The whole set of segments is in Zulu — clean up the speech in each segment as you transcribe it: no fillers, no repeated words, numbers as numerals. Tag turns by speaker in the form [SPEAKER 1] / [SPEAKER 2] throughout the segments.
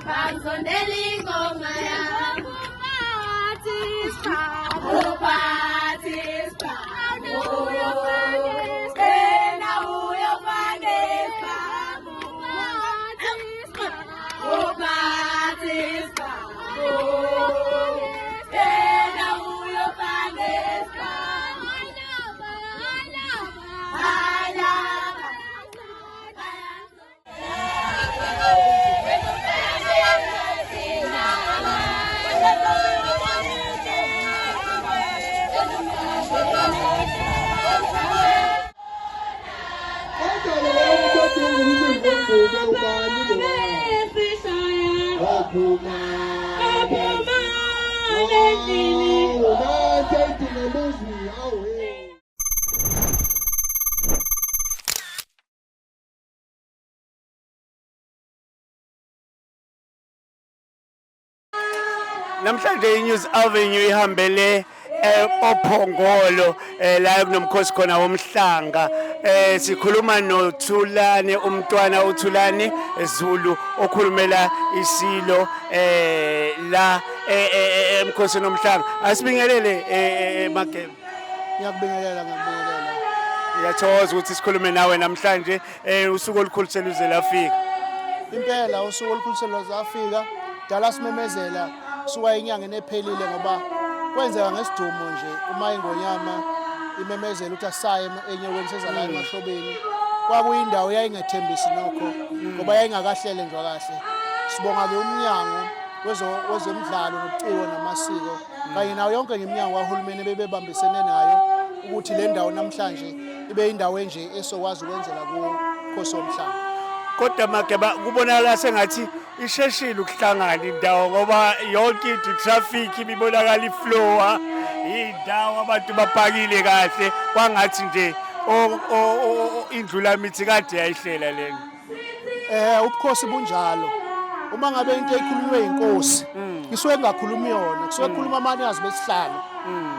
[SPEAKER 1] Bangizondela ingoma yami. Uphathi isibhamu. Wena uyofaka isibhamu. Uphathi isibhamu. Wena uyofaka isibhamu. Alaba.
[SPEAKER 2] Kodwa lo muntu odinga ukuthi ngimbuke ubani lo? Waphuma. Awu, nansi idingamuzi, awu, hey.
[SPEAKER 3] Namhlanje iNews Avenue ihambele oPhongolo la kunomkhosi khona womhlanga. Sikhuluma noThulane, umntwana uThulane Zulu okhulumela isilo la emkhosini womhlanga. Asibingelele Mageba.
[SPEAKER 4] Ngiyakubingelela, ngiyakubingelela.
[SPEAKER 3] Ngiyathokoza ukuthi sikhulume nawe namhlanje, usuku olukhulu seluze lafika.
[SPEAKER 4] Impela usuku olukhulu selwazafika. Dala simemezela suka inyanga ephelile ngoba kwenzeka ngesidumo nje uma ingonyama imemezela ukuthi asaye enyokweni seza la emashobeni. Kwakuyindawo yayingethembisi nokho ngoba yayingakahlele nje kahle. Sibonga ke umnyango wezemidlalo nobuciko namasiko kanye nayo yonke nje iminyango kahulumeni ebebebambisene nayo ukuthi le ndawo namhlanje ibe indawo enje esokwazi ukwenzela kuwo umkhosi womhlanga.
[SPEAKER 3] Kodwa Mageba, kubonakala sengathi isheshile ukuhlangana indawo ngoba yonke into, traffic ibibonakala iflowa, indawo abantu bapakile kahle, kwangathi nje indlulamithi kade yayihlela lena.
[SPEAKER 4] Ubukhosi bunjalo. Uma ngabe into ekhulunywe inkosi isuke kungakhulumi yona, kusuke kukhuluma abanikazi besihlalo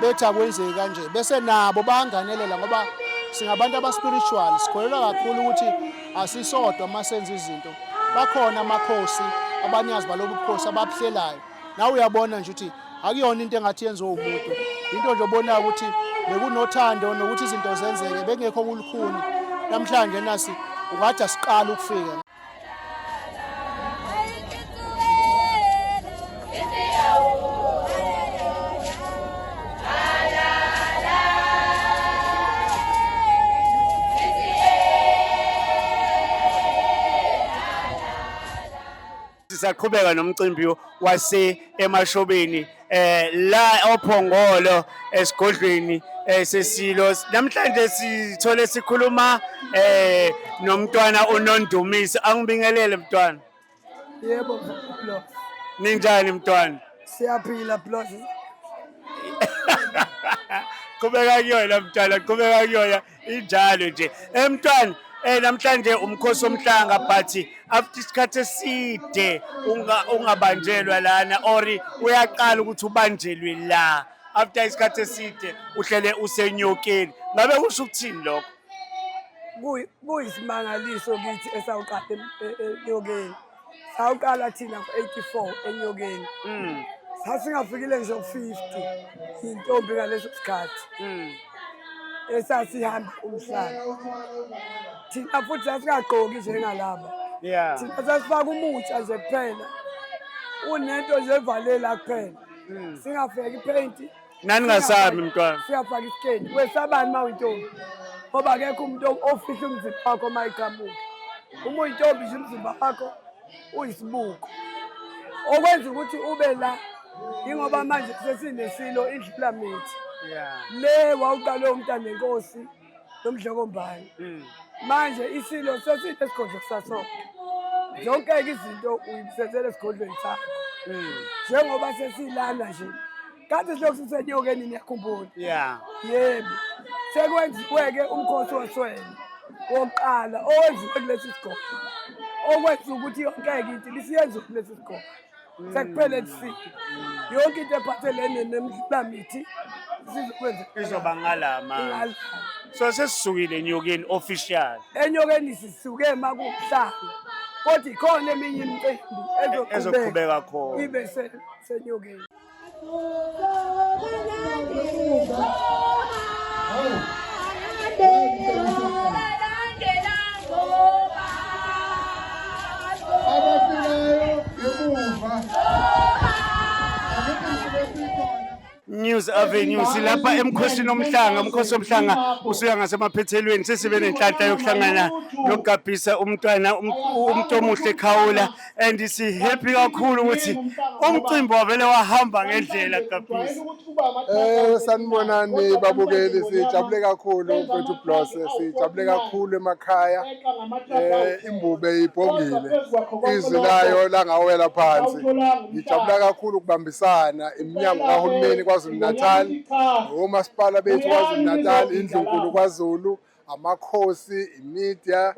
[SPEAKER 4] bethi akwenzeki kanje, bese nabo bayanganelela ngoba singabantu aba-spiritual, sikholelwa kakhulu ukuthi asisodwa uma senza izinto. Bakhona amakhosi, abanikazi balobu bukhosi ababuhlelayo. Nawe uyabona nje ukuthi akuyona into engathi yenziwe umuntu, into nje obonayo ukuthi bekunothando nokuthi izinto zenzeke, bekungekho kulukhuni. Namhlanje nasi ungathi asiqala ukufika.
[SPEAKER 3] Sisaqhubeka nomcimbi wase emashobeni la oPhongolo esigodlweni sesilo. Namhlanje sithole sikhuluma nomntwana uNondumiso. Angibingelele mntwana.
[SPEAKER 5] Yebo, Blos.
[SPEAKER 3] Ninjani mntwana?
[SPEAKER 5] Siyaphila Blos.
[SPEAKER 3] Qhubeka kuyona mntwana, qhubeka kuyona injalo nje. Mntwana, namhlanje umkhosi womhlanga, but after isikhathi eside ungabanjelwa lana, or uyaqala ukuthi ubanjelwe la after isikhathi eside uhlele usenyokeni, ngabe kusho ukuthini lokho?
[SPEAKER 5] Kuyisimangaliso kithi esawuqala enyokeni. Sawuqala thina ngo-84 enyokeni. Sasingafikile ngisho ku-50 intombi ngaleso sikhathi. Esasihamba umhlaba. Thina futhi sasingagqoki njengalaba. Thina sasifaka umutsha nje kuphela. Unento nje evalela kuphela. Singafeki ipaint.
[SPEAKER 3] Nani ngasabi mntwana?
[SPEAKER 5] Singafaki isiketi. Wesabani uma uyintombi? Ngoba akekho umuntu ofihla umzimba wakho uma eqhamuka. Uma uyintombi nje umzimba wakho uyisibuko. Okwenza ukuthi ube la ingoba manje sesinesilo indlulamithi. Le wawuqalwe umntana nenkosi nomdlokombane. Manje isilo sesinesigodlo sasonke. Zonke-ke izinto uyisenzela esigodlweni sakho. Njengoba sesilana nje. Kade silokhu sisenyokeni, niyakhumbula? Yebo. Sekwenziwe-ke umkhosi woswele wokuqala owenziwe kulesi sigodlo. Okwenza ukuthi yonke-ke into ibisiyenziwe kulesi sigodlo. Sekuphele lisile. Yonke into ephathelene nemidlulamithi sizokwenza
[SPEAKER 3] izoba ngala manje.
[SPEAKER 5] Ngala.
[SPEAKER 3] So sesisukile enyokeni official.
[SPEAKER 5] Enyokeni sisuke makuhlala. Kodwa ikhona eminye imicimbi
[SPEAKER 3] ezoqhubeka khona.
[SPEAKER 5] Ibe senyokeni.
[SPEAKER 2] Abafikayo ngemuva. Akukho isuke sikhona.
[SPEAKER 3] News Avenue silapha emkhosini omhlanga. Umkhosi omhlanga usuya ngasemaphethelweni. Sesibe nenhlanhla yokuhlangana nokugabhisa umntwana umuntu omuhle Khawula, and si happy kakhulu ukuthi umcimbi wavele wahamba ngendlela, Gabhisa.
[SPEAKER 2] Sanibonani babukeli, sijabule kakhulu mfethu Blose, sijabule kakhulu emakhaya. Imbube ibhongile, izwi layo langawela phansi. Ngijabula kakhulu ukubambisana iminyango kahulumeni KwaZulu Natal, omasipala bethu KwaZulu Natal, indlunkulu KwaZulu, amakhosi, imedia,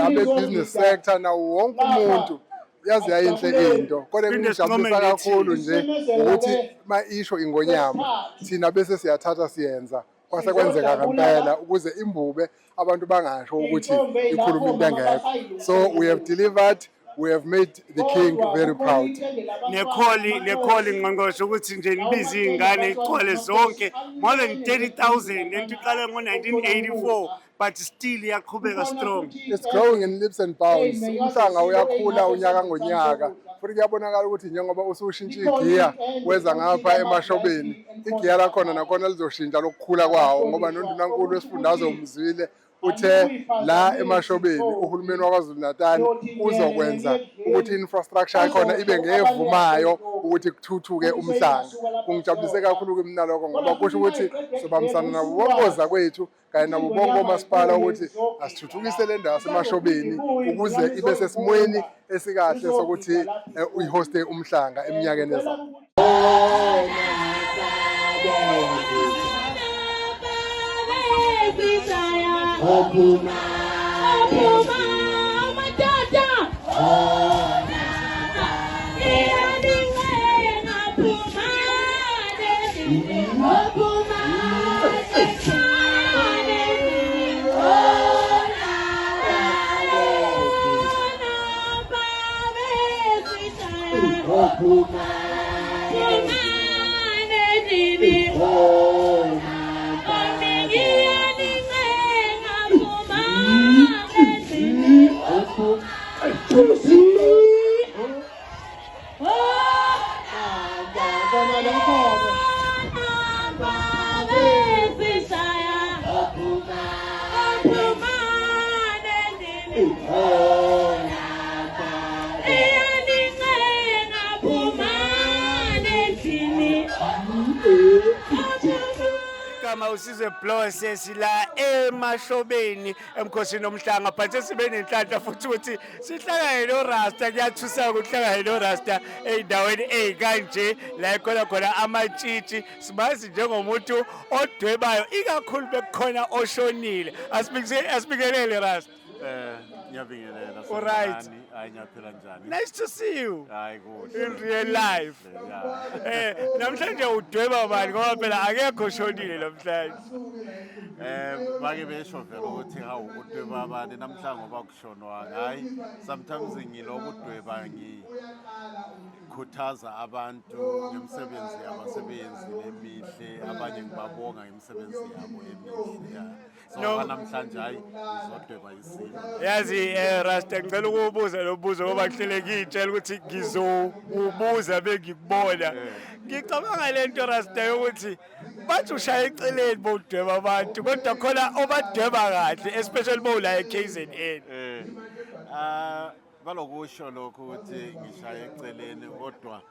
[SPEAKER 2] abe-business sector nawo wonke umuntu. Yazi yayinhle into, kodwa
[SPEAKER 3] Phinde
[SPEAKER 2] kungijabulisa
[SPEAKER 3] sincome
[SPEAKER 2] kakhulu nje ukuthi ma isho ingonyama thina bese siyathatha siyenza kwase kwenzeka ngempela, ukuze imbube abantu bangasho ukuthi ikhuluma into engekho. So we have delivered, we have made the king very proud.
[SPEAKER 3] Nekholi nekholi, ngqongqoshe, ukuthi nje nibize iy'ngane igcwale zonke, more than 30,000. Lento iqale ngo-1984 but still iyaqhubeka strong.
[SPEAKER 2] It's growing in leaps and bounds. Umhlanga uyakhula unyaka ngonyaka, futhi kuyabonakala ukuthi njengoba usushintsha igiya weza ngapha emashobeni, igiya lakhona nakhona lizoshintsha lokukhula kwawo, ngoba nondunankulu wesifundazwe umzwile uthe la emashobeni uhulumeni waKwaZulu Natal uzokwenza ukuthi i-infrastructure yakhona ibe ngevumayo ukuthi kuthuthuke umhlanga. Kungijabulise kakhulu kimi nalokho, ngoba kusho ukuthi sobambisana nabo bonke ozakwethu kanye nabo bonke omasipala ukuthi asithuthukise le ndawo yasemashobeni ukuze ibe sesimweni esikahle sokuthi uyihoste umhlanga eminyakeni ezayo.
[SPEAKER 1] Ophuma, ophuma, madoda. Iyanincenga, phuma, ophuma, sesane, ona, ona, babesishaya. Ophuma, phuma, nedini. Ngiyanincenga, phuma, endlini.
[SPEAKER 2] Khona lapho-ke.
[SPEAKER 1] Babesishaya. Ophuma, endlini. Iyanincenga, phuma, endlini.
[SPEAKER 3] Igama uSizwe Blose, sila emashobeni emkhosini omhlanga, but sibe nenhlanhla futhi ukuthi sihlangane noRasta. Kuyathusa ukuhlangana noRasta ey'ndaweni ey'kanje la ekhona khona amatshitshi. Simazi njengomuntu odwebayo, ikakhulu bekukhona oshonile. Asibingelele, Rasta.
[SPEAKER 6] Ngiyabingelela.
[SPEAKER 3] All right.
[SPEAKER 6] Sanibonani. Hayi, ngiyaphila, njani?
[SPEAKER 3] Nice to see you
[SPEAKER 6] Hayi, kuhle.
[SPEAKER 3] in real life.
[SPEAKER 6] Yeah.
[SPEAKER 3] Namhlanje udweba bani? Ngoba phela akekho oshonile namhlanje.
[SPEAKER 6] Bake besho vele ukuthi hawu, udweba abani namhlanje ngoba kushonwanga. Hayi, sometimes ngiloku udweba ngikhuthaza abantu ngemisebenzi yabasebenzi emihle, abanye ngibabonga ngemisebenzi yabo emihle. Yeah. So
[SPEAKER 3] No.
[SPEAKER 6] namhlanje hayi, ngizodweba isilo.
[SPEAKER 3] Yazi Rasta, ngicela ukubuza lo mbuzo ngoba ngihlele ngiyitshela ukuthi ngizowubuza bengikubona. Ngicabanga lento, Rasta, yokuthi bathi ushaya eceleni bowudweba abantu, kodwa khona obadweba kahle, especially bowula e-KZN.
[SPEAKER 6] Balokusho lokho ukuthi ngishaya eceleni, kodwa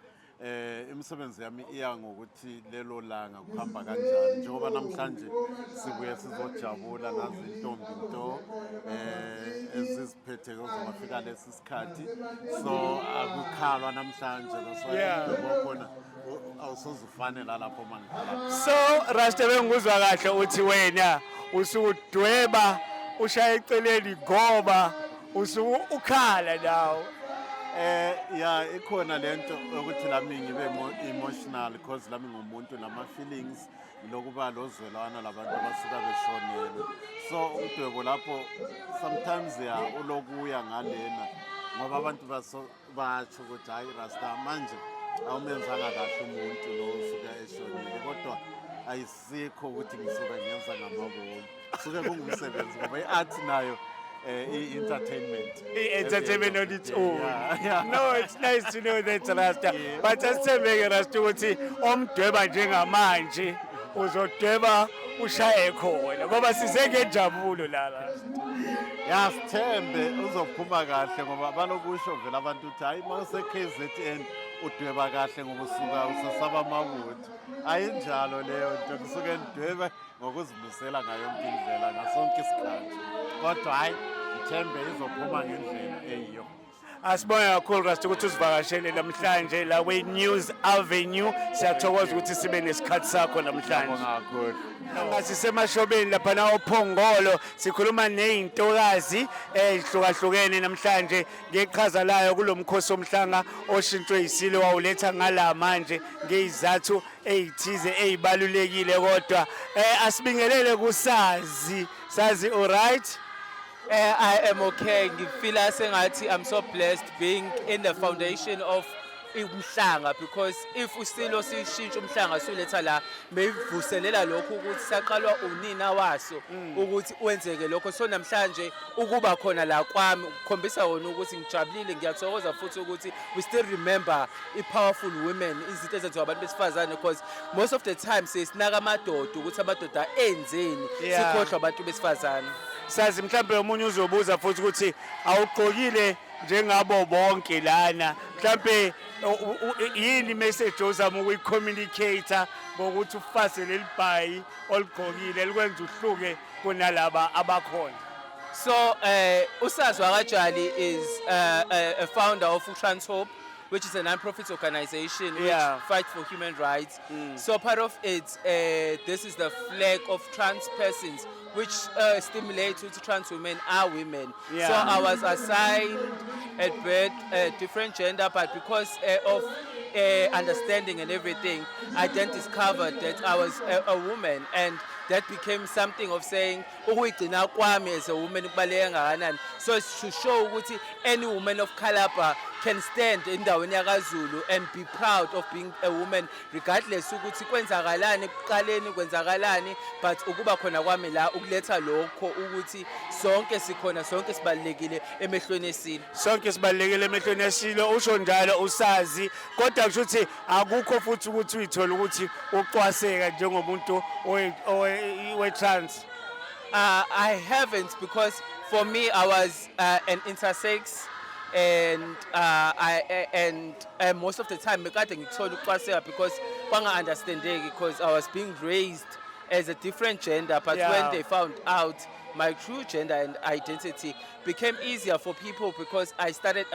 [SPEAKER 6] imisebenzi yami iya ngokuthi lelo langa kuhamba kanjani, njengoba namhlanje sibuye sizojabula nazi intombi nto eziziphethe kuzofika lesi sikhathi, so akukhalwa namhlanje lo, so khona awusoze ufane lalapho mangikhala.
[SPEAKER 3] So Rasta, bengikuzwa kahle uthi wena usudweba ushaya eceleni ngoba usuke ukhala nawe?
[SPEAKER 6] Ya, ikhona lento ukuthi lami ngibe emotional because lami ngumuntu nama feelings, lokuba lozwelana labantu abasuka beshonelwe. So udwebo lapho sometimes ya ulokuya ngalena Ngoba abantu batsho ukuthi hayi Rasta manje awumenzanga kahle umuntu lo osuke eshonile, kodwa ayisikho ukuthi ngisuke ngenza ngamabomu, suke kungumsebenzi ngoba i-art nayo i-entertainment.
[SPEAKER 3] I-entertainment on its own.
[SPEAKER 6] Yeah.
[SPEAKER 3] No, it's nice to know that, Rasta.
[SPEAKER 6] Yeah.
[SPEAKER 3] But asithembeke, Rasta, ukuthi omdweba njengamanje uzodweba ushaye khona ngoba size ngenjabulo la, Rasta.
[SPEAKER 6] Ya, sithembe uzophuma kahle ngoba balokusho vele abantu ukuthi hayi, uma use-KZN udweba kahle ngoba usuka usesaba amabutho. Ayinjalo leyo nto, ngisuke ngidwebe ngokuzimisela ngayo yonke indlela ngasonke isikhathi, kodwa hhayi, ngithembe izophuma ngendlela eyiyo.
[SPEAKER 3] Asibonge kakhulu, Rasta, ukuthi usivakashele namhlanje la we-News Avenue. Siyathokoza ukuthi sibe nesikhathi sakho namhlanje.
[SPEAKER 6] Ngiyabonga kakhulu.
[SPEAKER 3] Sisemashobeni laphana oPhongolo, sikhuluma ney'ntokazi ey'hlukahlukene namhlanje ngeqhaza layo kulo mkhosi womhlanga oshintshwe yisilo wawuletha ngala manje ngey'zathu ey'thize ey'balulekile. Kodwa asibingelele kusazi sazi, alright?
[SPEAKER 7] I am okay. Ngifila sengathi I'm so blessed being in the foundation of umhlanga, because if usilo sishintsha umhlanga suletha la, meyivuselela lokhu ukuthi saqalwa unina waso ukuthi wenzeke lokho. So namhlanje ukuba khona la kwami ukukhombisa wona ukuthi ngijabulile, ngiyathokoza futhi ukuthi we still remember i-powerful women, izinto ezenziwa abantu besifazane, because most of the time sisinaka amadoda ukuthi amadoda enzeni, sikhohlwa abantu besifazane.
[SPEAKER 3] Sazi mhlawumbe omunye uzobuza futhi ukuthi awugqokile njengabo bonke lana, mhlawumbe yini message ozama ukuyicommunicate ngokuthi ufase leli bhayi oligqokile likwenza uhluke kunalaba abakhona?
[SPEAKER 7] So, Usazi Wakajali is a founder of Trans Hope, which is a non-profit organization which fights for human rights. So part of it, this is the flag of trans persons, which stimulates ukuthi trans women are women. So I was assigned at birth a different gender, but because of understanding and everything, I then discovered that I was a woman, and that became something of saying ukuyigcina kwami as a woman kubaluleke kangakanani. So it's to show ukuthi any woman of caliber can stand endaweni yakaZulu and be proud of being a woman regardless ukuthi kwenzakalani ekuqaleni, kwenzakalani, but ukuba khona kwami la ukuletha lokho ukuthi sonke sikhona, sonke sibalulekile emehlweni esilo.
[SPEAKER 3] Sonke sibalulekile emehlweni esilo, usho njalo usazi. Kodwa kusho ukuthi akukho futhi ukuthi uyithole ukuthi ucwaseka njengomuntu we-trans?
[SPEAKER 7] I haven't, because for me I was an intersex and I and most of the time bekade ngithola ukucwaseka because kwanga-understandeki, because I was being raised as a different gender, but when they found out my true gender and identity, became easier for people because I started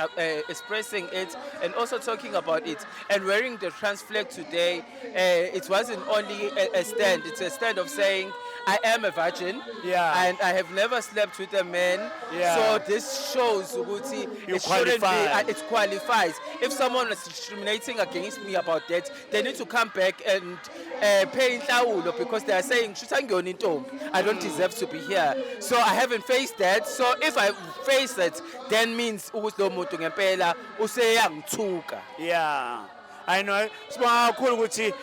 [SPEAKER 7] expressing it and also talking about it. And wearing the trans flag today, it wasn't only a stand, it's a stand of saying I am a virgin and I have never slept with a man. So this shows ukuthi
[SPEAKER 3] You
[SPEAKER 7] it shouldn't be,
[SPEAKER 3] qualify.
[SPEAKER 7] It qualifies. If someone is discriminating against me about that, they need to come back and pay inhlawulo, because they are saying, "Shuthi angiyona intombi, I don't deserve to be here." So I haven't faced that. So if I face it, then means ukuthi lo muntu ngempela useyangithuka.
[SPEAKER 3] Yeah, I know. Sibonga kakhulu ukuthi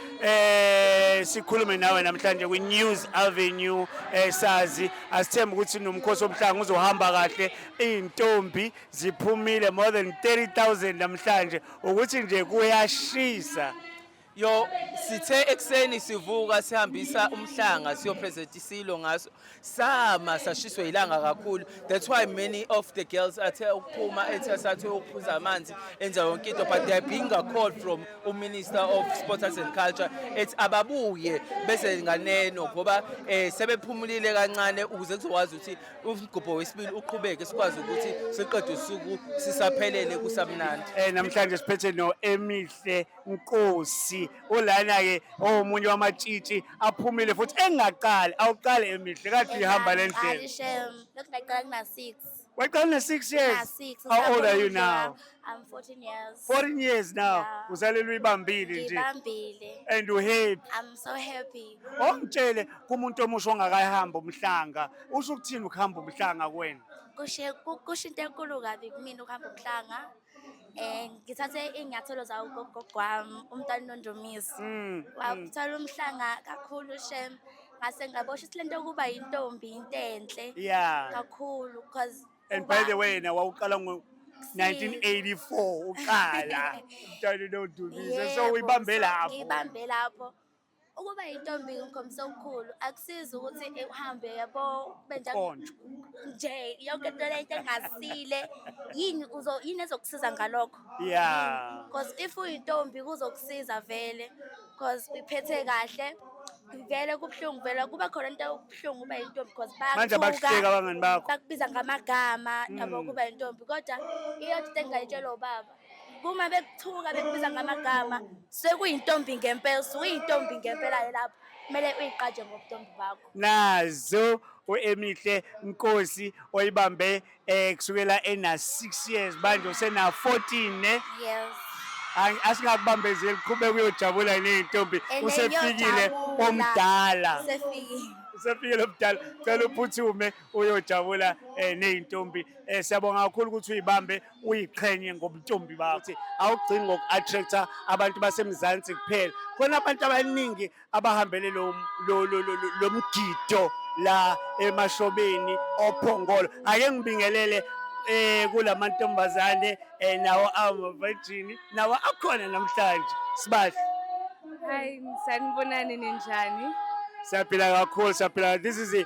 [SPEAKER 3] sikhulume nawe namhlanje kwi News Avenue, sazi. Asithembe ukuthi nomkhosi womhlanga uzohamba kahle. Izintombi ziphumile, more than 30,000 namhlanje, ukuthi nje kuyashisa.
[SPEAKER 7] Yo, sithe ekuseni sivuka sihambisa umhlanga siyopresent isilo ngaso, sama sashiswa ilanga kakhulu. That's why many of the girls athe ukuphuma, ethe sathe ukuphuza amanzi, enza yonke into, but they are being a call from uMinister of Sports, Arts and Culture ethi ababuye bese nganeno ngoba sebephumulile kancane ukuze kuzokwazi ukuthi umgubho wesibili uqhubeke, sikwazi ukuthi siqede usuku sisaphelele, kusamnandi.
[SPEAKER 3] Namhlanje siphethe no Emihle Nkosi ulana ke, omunye wamatshitshi aphumile futhi engaqali. Awuqale, Emihle, kade ihamba le ndlela?
[SPEAKER 8] Shem, lokhu ndaqala kuna-6.
[SPEAKER 3] Waqala na 6 years?
[SPEAKER 8] Na-6.
[SPEAKER 3] How old are you now?
[SPEAKER 8] I'm 14 years.
[SPEAKER 3] 14 years now?
[SPEAKER 8] Yeah.
[SPEAKER 3] Uzalelwe uyibambile nje?
[SPEAKER 8] Ngibambile.
[SPEAKER 3] And you happy?
[SPEAKER 8] I'm so happy.
[SPEAKER 3] Ongitshele kumuntu omusha ongakayihamba umhlanga, usho ukuthini ukuhamba umhlanga kuwena?
[SPEAKER 8] Kushe kusho into enkulu kabi kumina ukuhamba umhlanga. Ngithathe iy'nyathelo zawo ugogo wami umntwana uNondumiso. Wawuthola umhlanga kakhulu shem. Ngase ngabosha ukuthi lento yokuba yintombi into enhle kakhulu because
[SPEAKER 3] And by the way, na wawuqala ngo 1984 uqala umntwana uNondumiso, so
[SPEAKER 8] Yebo,
[SPEAKER 3] uyibambe
[SPEAKER 8] so
[SPEAKER 3] lapho.
[SPEAKER 8] Ngiyibambe lapho. Ukuba yintombi ngikhombisa okukhulu akusizi ukuthi uhambe yabo benja
[SPEAKER 3] Konjwa.
[SPEAKER 8] nje yonke into le into engasile yini uzo yini ezokusiza ngalokho. Because if uyintombi kuzokusiza vele because uyiphethe kahle vele kubuhlungu vele kuba khona into okubuhlungu uba yintombi because
[SPEAKER 3] Manje abakuhleka
[SPEAKER 8] bayakuthuka
[SPEAKER 3] abangani bakho.
[SPEAKER 8] bakubiza ngamagama yabo kuba yintombi kodwa iyodwa into engingayitshela ubaba kuma bekuthuka bekubiza ngamagama sekuyintombi ngempela usuyintombi ngempela lapho kumele uyiqaje ngobuntombi bakho.
[SPEAKER 3] Nazo uEmihle Nkosi oyibambe kusukela ena 6 years, manje usena 14 ne?
[SPEAKER 8] Yes.
[SPEAKER 3] Asingakubambezeli, qhubeka uyojabula ney'ntombi.
[SPEAKER 8] And
[SPEAKER 3] Usefikile
[SPEAKER 8] ngiyojabula.
[SPEAKER 3] omdala.
[SPEAKER 8] Usefikile.
[SPEAKER 3] Usefikile omdala, cela uphuthume uyojabula ney'ntombi. Siyabonga kakhulu ukuthi uyibambe uyiqhenye ngobuntombi bakho. Awugcini ngoku-attracta abantu baseMzansi kuphela, khona abantu abaningi abahambele lo mgido la emashobeni oPhongolo. Ake ngibingelele kulamantombazane nawo ama-virgin nawo akhona namhlanje. Sibahle.
[SPEAKER 9] Hi, sanibonani, ninjani?
[SPEAKER 3] Siyaphila kakhulu, siyaphila. This is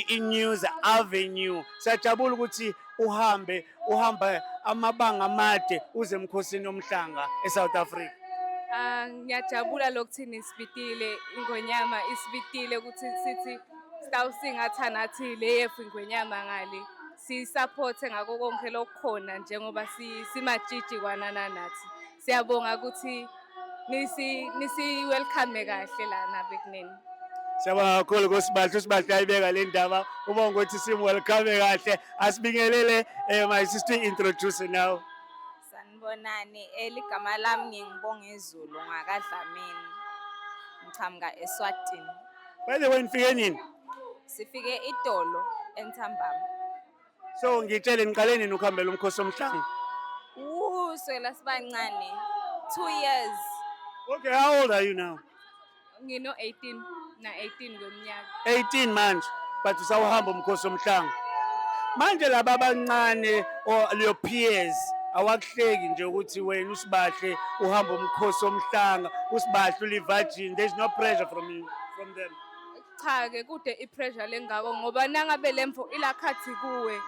[SPEAKER 3] i-News Avenue. Siyajabula ukuthi uhambe uhamba amabanga amade uze emkhosini womhlanga eSouth Africa.
[SPEAKER 9] Ah, ngiyajabula lokuthi nisibitile, ingonyama isibitile ukuthi sithi sitawusingatha nathi le yethu ingonyama ngale. Sisupporte ngako konke lokukhona njengoba simatshitshi kwanana nathi. Siyabonga ukuthi nisi welcome kahle lana bekunene.
[SPEAKER 3] Siyabonga kakhulu kuSibahle, uSibahle ayibeka le ndaba ubonga ukuthi sim-welcome kahle. Asibingelele my sister, introduce now.
[SPEAKER 10] Sanibonani, eligama lami ngingibonga izulu ngakaDlamini. Ngichamuka eSwatini.
[SPEAKER 3] By the way, nifike nini?
[SPEAKER 10] Sifike itolo entsambama.
[SPEAKER 3] So ngitshele, niqale nini ukuhambela umkhosi womhlanga?
[SPEAKER 10] Swela sibancane. 2 years.
[SPEAKER 3] Okay, how old are you now?
[SPEAKER 9] Ngino 18 na 18 ngomnyaka.
[SPEAKER 3] 18 manje, but usawuhamba umkhosi womhlanga. Manje laba abancane or your peers awakuhleki nje ukuthi wena uSibahle uhamba umkhosi womhlanga, uSibahle uli-virgin, there's no pressure from you, from them?
[SPEAKER 9] Cha ke, kude i-pressure lengako ngoba nangabe lemfo ilakhathi kuwe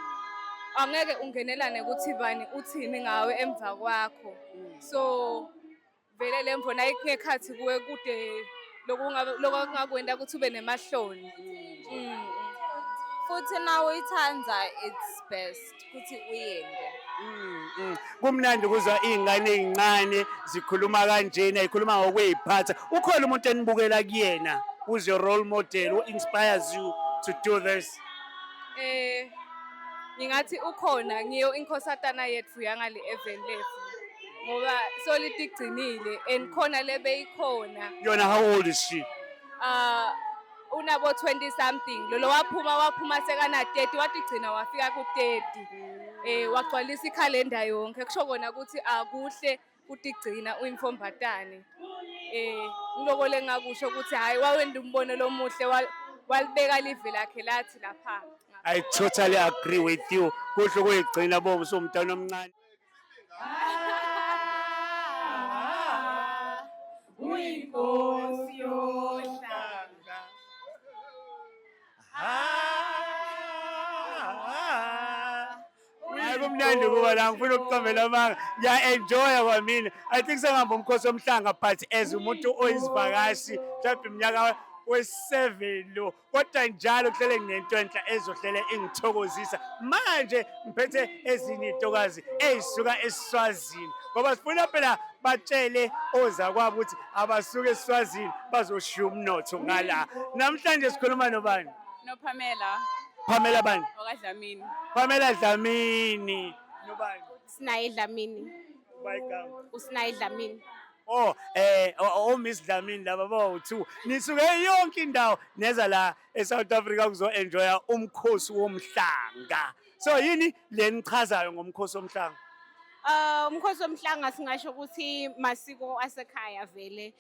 [SPEAKER 9] angeke ungenelane ukuthi bani uthini ngawe emva kwakho. So vele lemfo nayikungekhathi kuwe kude lokungakwenda ukuthi ube nemahloni.
[SPEAKER 10] Futhi na uyithanda, it's best ukuthi uyende.
[SPEAKER 3] Kumnandi ukuzwa iy'ngane ey'ncane zikhuluma kanjena, zikhuluma ngokuy'phatha. Ukhona umuntu enibukela kuyena who's your role model, who inspires you to do this?
[SPEAKER 9] Ngingathi ukhona, ngiyo inkosatana yethu yangale event lethu. Ngoba solitigcinile and khona lebeyikhona.
[SPEAKER 3] Yona, how old is she?
[SPEAKER 9] Unabo 20 something. Lolo waphuma sekana 30, watigcina wafika ku 30. Wagcwalisa ikhalenda yonke. Kusho kona ukuthi akuhle utigcina uyimfombatane. Ngiloko lengakusho ukuthi hayi, wawenda umbono lomuhle, walibeka live lakhe lathi lapha.
[SPEAKER 3] I totally agree with you. Kuhle ukuyigcina bo usumntwana omncane.
[SPEAKER 1] Uyinkosi yohlanga.
[SPEAKER 3] Hayi, kumnandi ukuba la, ngifuna ukuqambela amanga. Ngiya-enjoya kwamina. I think sengihamba umkhosi womhlanga but as umuntu oyisivakashi mhlawumbe iminyaka we-7 lo, kodwa njalo kuhlele nginento enhla ezohlele ingithokozisa. Manje ngiphethe ezinye iy'ntokazi ey'suka eSwazini ngoba sifuna phela batshele ozakwabo ukuthi abasuke eSwazini bazoshiya umnotho ngala. Namhlanje sikhuluma nobani?
[SPEAKER 11] NoPamela.
[SPEAKER 3] Pamela bani?
[SPEAKER 11] OkaDlamini.
[SPEAKER 3] Pamela Dlamini. Nobani?
[SPEAKER 11] Sinaye Dlamini.
[SPEAKER 3] Bayigama.
[SPEAKER 11] Usinaye Dlamini.
[SPEAKER 3] Oh, o Miss Dlamini laba bawu2. Nisuke yonke indawo neza la eSouth Africa kuzo enjoya umkhosi womhlanga. So yini le nichazayo ngomkhosi womhlanga?
[SPEAKER 11] Umkhosi womhlanga singasho ukuthi masiko asekhaya vele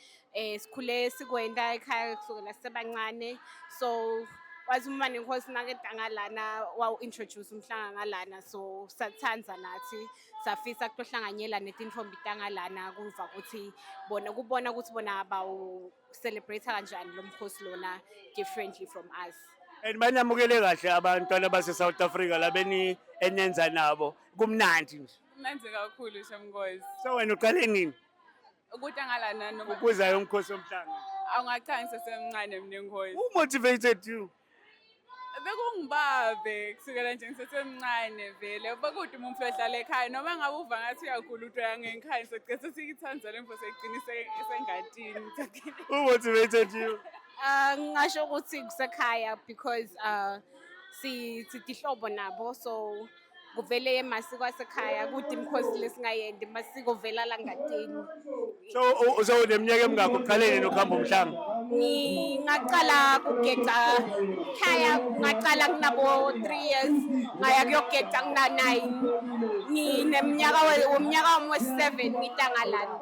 [SPEAKER 11] sikhule sikwenda ekhaya kusukela sisebancane, so wathi uma nenkosi nakeda ngalana wawu-introduce umhlanga ngalana, so sathanda nathi safisa kutohlanganyela netintombi tangalana kuva ukuthi bona kubona ukuthi bona bawu-celebrate kanjani lo mkhosi lona differently from us.
[SPEAKER 3] And banamukele kahle abantwana base-South Africa labeni enenza nabo, kumnandi nje?
[SPEAKER 1] Mnandzi kakhulu shemnkosi.
[SPEAKER 3] So wena uqale nini
[SPEAKER 1] Ukuta ngalana noma
[SPEAKER 3] ukuzayo umkhosi womhlanga?
[SPEAKER 1] Awungachanga ngisesemncane mina nkosi.
[SPEAKER 3] Who motivated you?
[SPEAKER 1] Bekungibabe kusukela nje ngisesemncane vele. Bekude umuntu ohlala ekhaya noma ngabe uva ngathi uyagula uthi uyangenkhaya sogcina sesiyithanda le mfo seyigcina isengatini.
[SPEAKER 3] Who motivated you?
[SPEAKER 11] Ngingasho ukuthi kusekhaya because si sitihlobo nabo, so kuvele emasiko asekhaya kude imikhosi lesingayendi masiko vela langatini.
[SPEAKER 3] So uneminyaka emingakhi uqale nini ukuhamba umhlanga?
[SPEAKER 11] Ngingaqala kugeca khaya, ngaqala nginabo 3 years, ngaya kuyogeca ngina 9, ngineminyaka womnyaka wami we-7 ngitangalana.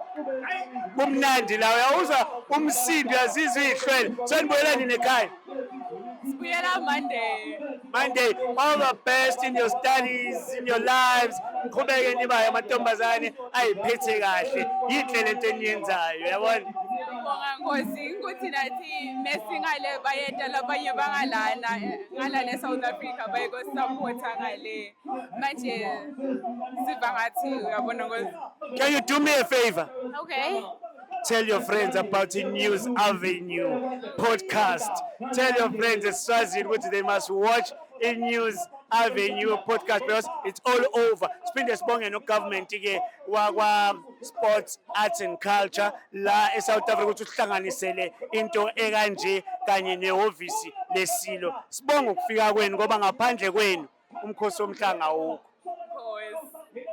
[SPEAKER 3] Kumnandi la, uyawuzwa umsindo, uyazizwa iy'hlwele. So nibuyela nini ekhaya?
[SPEAKER 1] Sibuyela Monday.
[SPEAKER 3] Monday. All the best in your studies, in your lives. Niqhubeke niba amantombazane ayiphethe kahle. Yinhle lento eniyenzayo, uyabona?
[SPEAKER 1] Ngibonga Nkosi ukuthi nathi mesingale bayeta labanye bangalana ngalana eSouth Africa bayekosupporta ngale. Manje siva ngathi uyabona Nkosi.
[SPEAKER 3] Can you do me a favor?
[SPEAKER 11] Okay.
[SPEAKER 3] Tell your friends about the News Avenue podcast. Tell your friends in Swazini ukuthi they must watch in News Avenue podcast because it's all over. Siphinde sibonge no government ke wakwa Sports, Arts and Culture la eSouth Africa ukuthi uhlanganisele into ekanje kanye nehhovisi lesilo. Sibonge ukufika kwenu ngoba ngaphandle kwenu umkhosi womhlanga awukho.
[SPEAKER 1] Nkosi.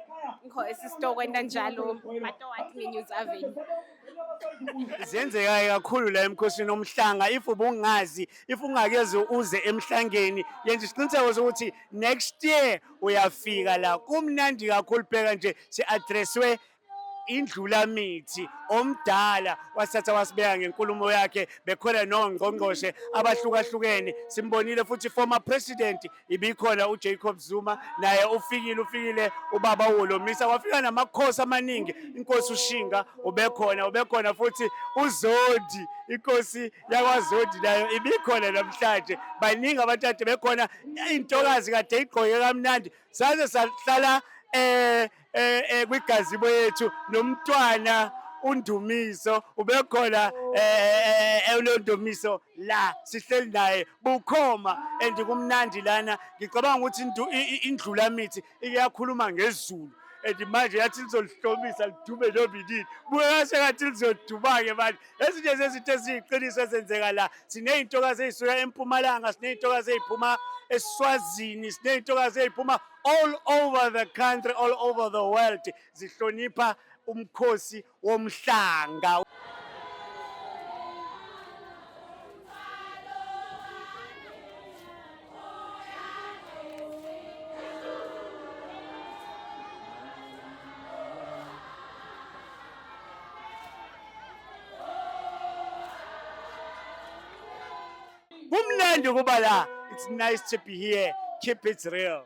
[SPEAKER 11] Nkosi sitokwenda njalo batowati nge-News Avenue.
[SPEAKER 3] Zenzeka kakhulu la emkhosini omhlanga. If ubungazi, if ungakeze uze emhlangeni, yenza isiqiniseko sokuthi next year uyafika la. Kumnandi kakhulu, bheka nje si-addresswe indlulamithi omdala wasithatha wasibeka ngenkulumo yakhe, bekhona nongqongqoshe abahlukahlukene. Simbonile futhi former president ibikhona uJacob Zuma, naye ufikile ubaba uHolomisa, wafika namakhosi amaningi, inkosi uShinga ubekhona futhi uZondi, inkosi yakwaZondi nayo ibikhona namhlanje. Baningi abantu ade bekhona, intokazi kade igqoke kamnandi, saze sahlala kwigazibo yethu nomntwana uNdumiso ubekhona, uNdumiso la sihleli naye bukhoma and kumnandi lana. Ngicabanga ukuthi indlulamithi iyakhuluma ngezulu and manje yathi lizolihlomisa lidume noma inini, buka sengathi lizoduma-ke manje. Ezinye zezinto eziyiqiniso ezenzeka la, siney'ntokazi ey'suka eMpumalanga, siney'ntokazi ey'phuma eSwazini, siney'ntokazi ey'phuma all over the country, all over the world, zihlonipha umkhosi womhlanga. Kumnandi ukuba la. It's nice to be here. Keep it real.